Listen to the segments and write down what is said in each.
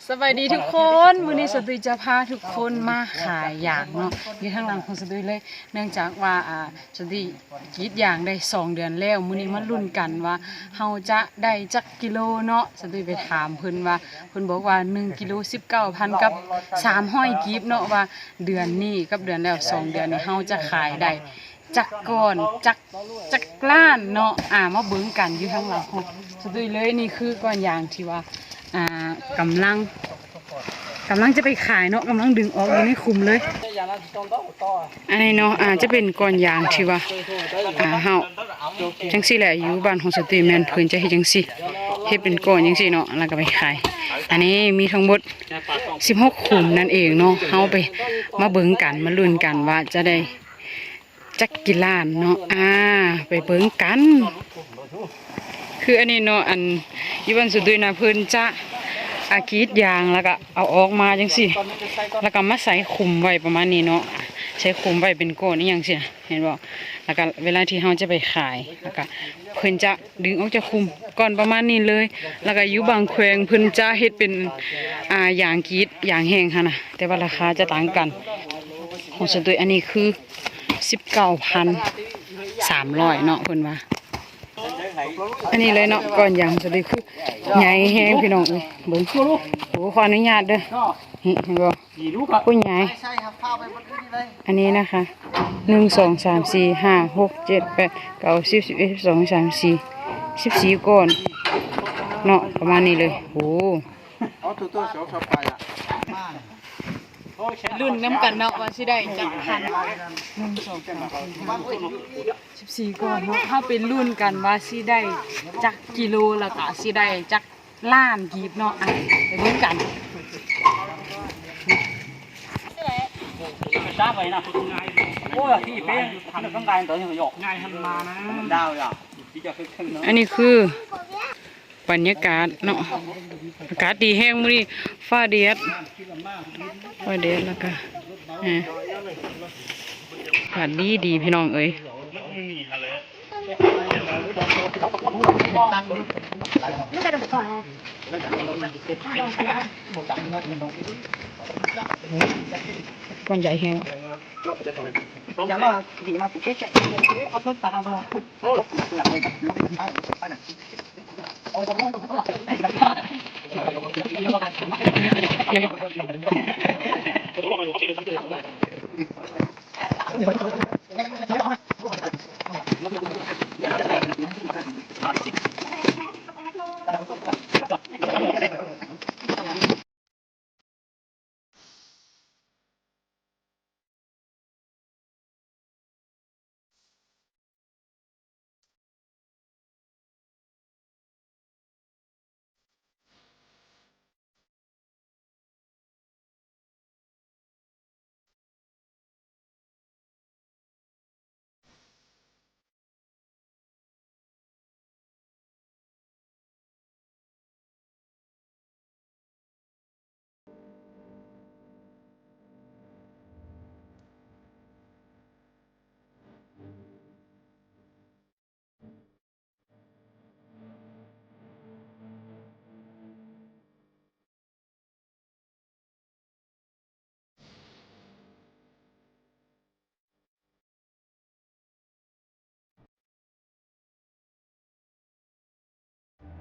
ສະບາຍດີທຸກຄົນ, ມື້ນີ້ສະຕຸ້ຍຈະພາທຸກຄົນມາຂາຍຢາງເນາະ ຢູ່ທາງຫຼັງຂອງສະຕຸ້ຍເລີຍ. ເນື່ອງຈາກວ່າ ອາ ສະຕຸ້ຍກຣີດຢາງໄດ້ສອງເດືອນແລ້ວ, ມື້ນີ້ມາລຸ້ນກັນວ່າເຮົາຈະໄດ້ຈັກກິໂລເນາະ. ສະຕຸ້ຍໄປຖາມເພິ່ນວ່າ ເພິ່ນບອກວ່າໜຶ່ງກິໂລສິບເກົ້າພັນກັບສາມຮ້ອຍກີບເນາະ, ວ່າເດືອນນີ້ກັບເດືອນແລ້ວ ສອງເດືອນນີ້ເຮົາຈະຂາຍໄດ້ ຈັກກ້ອນ ຈັກ ຈັກລ້ານເນາະ. ອາ ມາເບິ່ງກັນຢູ່ທາງຫຼັງຂອງສະຕຸ້ຍເລີຍ. ນີ້ຄືກ້ອນຢາງທີ່ວ່າ ອາ ກຳລັງ ກຳລັງຈະໄປຂາຍເນາະ, ກຳລັງດຶງອອກຢູ່ໃນຂຸມເລີຍ. ອັນນີ້ເນາະ ອາ ຈະເປັນກ້ອນຢາງທີ່ວ່າ ອາ ເຮົາ ຈັ່ງຊີ້ແຫຼະ ຢູ່ບ້ານຂອງສະຕຸ້ຍແມ່ນເພິ່ນຈະເຮັດຈັ່ງຊີ້ ເຮັດເປັນກ້ອນຈັ່ງຊີ້ເນາະ ແລ້ວກໍໄປຂາຍ. ອັນນີ້ມີທັງໝົດສິບຫົກຂຸມນັ້ນເອງເນາະ. ເຮົາໄປ ມາເບິ່ງກັນ ມາລຸ້ນກັນວ່າຈະໄດ້ ຈັກກິໂລເນາະ. ອາ ໄປເບິ່ງກັນ. ຄືອັນນີ້ເນາະ ອັນຢູ່ບ້ານສະຕຸ້ຍນະ ເພິ່ນຈະ ອາ ກຣີດຢາງ ແລ້ວກະເອົາອອກມາຈັ່ງຊີ້ ແລ້ວກະມາໃສ່ຂຸມໄວ້ປະມານນີ້ເນາະ, ໃສ່ຂຸມໄວ້ເປັນກ້ອນອີ່ຫຍັງຊີ້ນະ ເຫັນບໍ່? ແລ້ວກະເວລາທີ່ເຮົາຈະໄປຂາຍ ແລ້ວກະເພິ່ນຈະດຶງອອກຈາກຂຸມກ່ອນປະມານນີ້ເລີຍ. ແລ້ວກະຢູ່ບາງແຂວງເພິ່ນຈະເຮັດເປັນ ອາ ຢາງກຣີດ ຢາງແຫ້ງຫັ້ນນະ, ແຕ່ວ່າລາຄາຈະຕ່າງກັນ. ຂອງສະຕຸ້ຍອັນນີ້ຄື ສິບເກົ້າພັນສາມຮ້ອຍເນາະ ເພິ່ນວ່າ. ອັນນີ້ເລີຍເນາະ ກ້ອນຢາງສະຕຸ້ຍຄືໃຫຍ່ແຮງພີ່ນ້ອງເອີຍ. ເບິ່ງ ໂອ້ ຂໍອະນຸຍາດເດີ. ນີ້ເຫັນບໍ່? ໂອ້ ໃຫຍ່. ອັນນີ້ນະຄະ ໜຶ່ງ ສອງ ສາມ ສີ່ ຫ້າ ຫົກ ເຈັດ ແປດ ເກົ້າ ສິບ ສິບເອັດ ສິບສອງ ສິບສາມ ສິບສີ່ ສິບສີ່ກ້ອນເນາະ ປະມານນີ້ເລີຍ. ໂອ້ ລຸ້ນນຳກັນເນາະວ່າຊິໄດ້ຈັກພັນ. ໜຶ່ງ ສອງ ສາມ ສີ່ ຫ້າ ຫົກ ເຈັດ ແປດ ເກົ້າ ສິບ ສິບສີ່ກ້ອນເນາະ. ເຮົາໄປລຸ້ນກັນວ່າຊິໄດ້ຈັກກິໂລ ແລ້ວກະຊິໄດ້ຈັກລ້ານກີບເນາະ. ອ່ະ ໄປເບິ່ງກັນ. ອັນນີ້ຄື ບັນຍາກາດເນາະ ອາກາດດີແຮງມື້ນີ້ ຟ້າແດດ ຟ້າແດດ ແລ້ວກະ ເອີ ອາກາດດີດີພີ່ນ້ອງເອີຍ. ກ້ອນໃຫຍ່ແຮງ.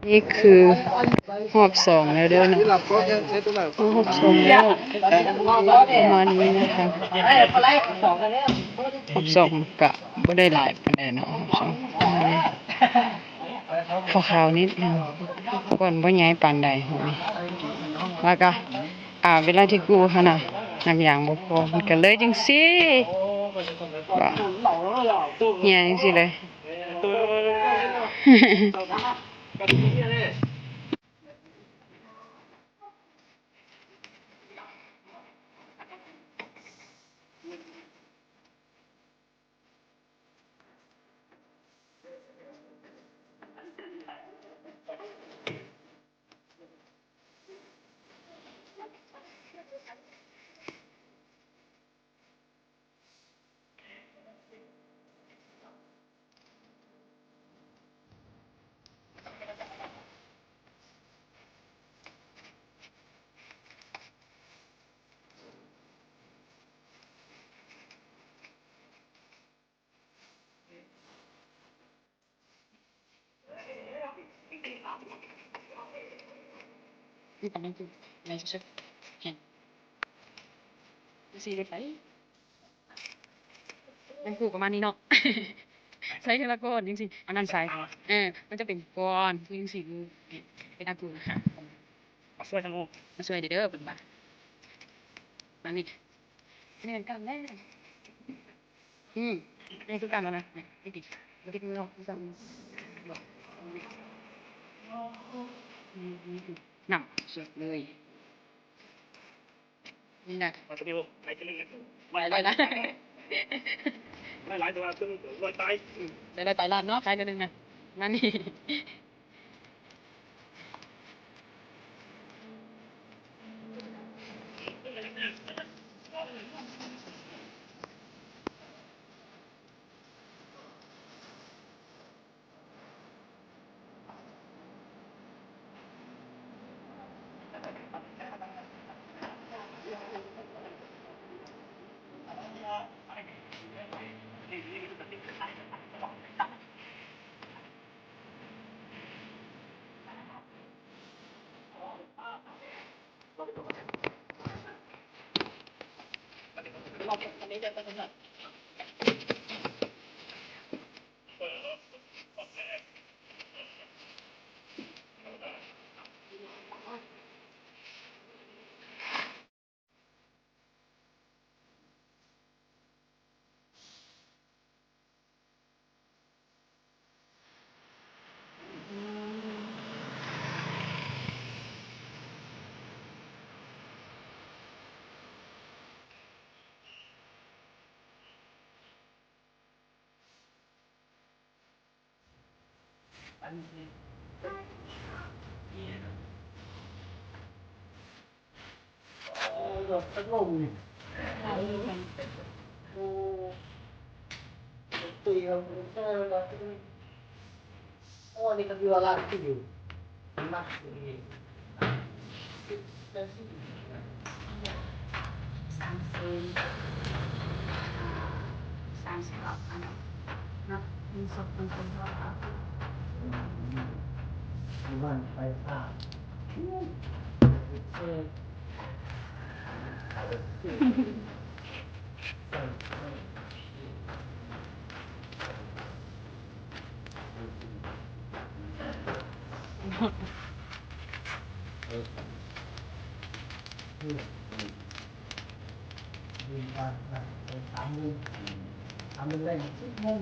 ນີ້ຄືຮອບສອງແລ້ວເດີເນາະ ຮອບສອງແລ້ວ ປະມານນີ້ນະຄະ ຮອບສອງກະບໍ່ໄດ້ຫຼາຍປານໃດເນາະ ຮອບສອງປະມານນີ້ ຂາວໆນິດໜຶ່ງ ກ້ອນບໍ່ໃຫຍ່ປານໃດ ແລ້ວກະ ອ່າ ເວລາທີ່ກູ້ຫັ້ນນະ ນ້ຳຢາງບໍ່ພໍ ມັນກະເລີຍຈັ່ງຊີ້ ເຫື່ອຈັ່ງຊີ້ເລີຍ. ນີ້ຕຳແໜ່ງຄືໃນສຸດໆ ແຮງ ຈັ່ງຊີ້ເລີຍໄປ ແມ່ນປູກປະມານນີ້ເນາະ ໃສ່ເທື່ອລະກ້ອນຈັ່ງຊີ້ ອັນນັ້ນໃສ່ ເອີ ມັນຈະເປັນກ້ອນຄືຈັ່ງຊີ້ ເປັນອາກູນະ ມາຊ່ວຍທາງໂອ ມາຊ່ວຍເດີ ເດີ ເພິ່ນວ່າ ອັນນີ້ ແມ່ນກັນແຫຼະ ອືມ ນີ້ຄືກັນແລ້ວນະ ນີ້ຕິດ ບໍ່ຕິດມືເນາະ ນ້ຳສົດເລີຍ ນີ້ນະ ມັນຈະມີຫຼາຍ ຫຼາຍ ຫຼາຍ ຫຼາຍ ຫຼາຍ ແຕ່ວ່າເປັນຮ້ອຍປາຍ ອືມ ໄດ້ຮ້ອຍປາຍລ້ານເນາະ ຂາຍເທື່ອໜຶ່ງນະ ນັ້ນນີ້. ສາມສິບ ສາມສິບເກົ້າ ອັນເນາະ ເງິນສົດ ເງິນສົດ ເງິນສົດ ເງິນໄຟຟ້າ ສາມໂມງ ສາມໂມງແລງ ສິບໂມງ.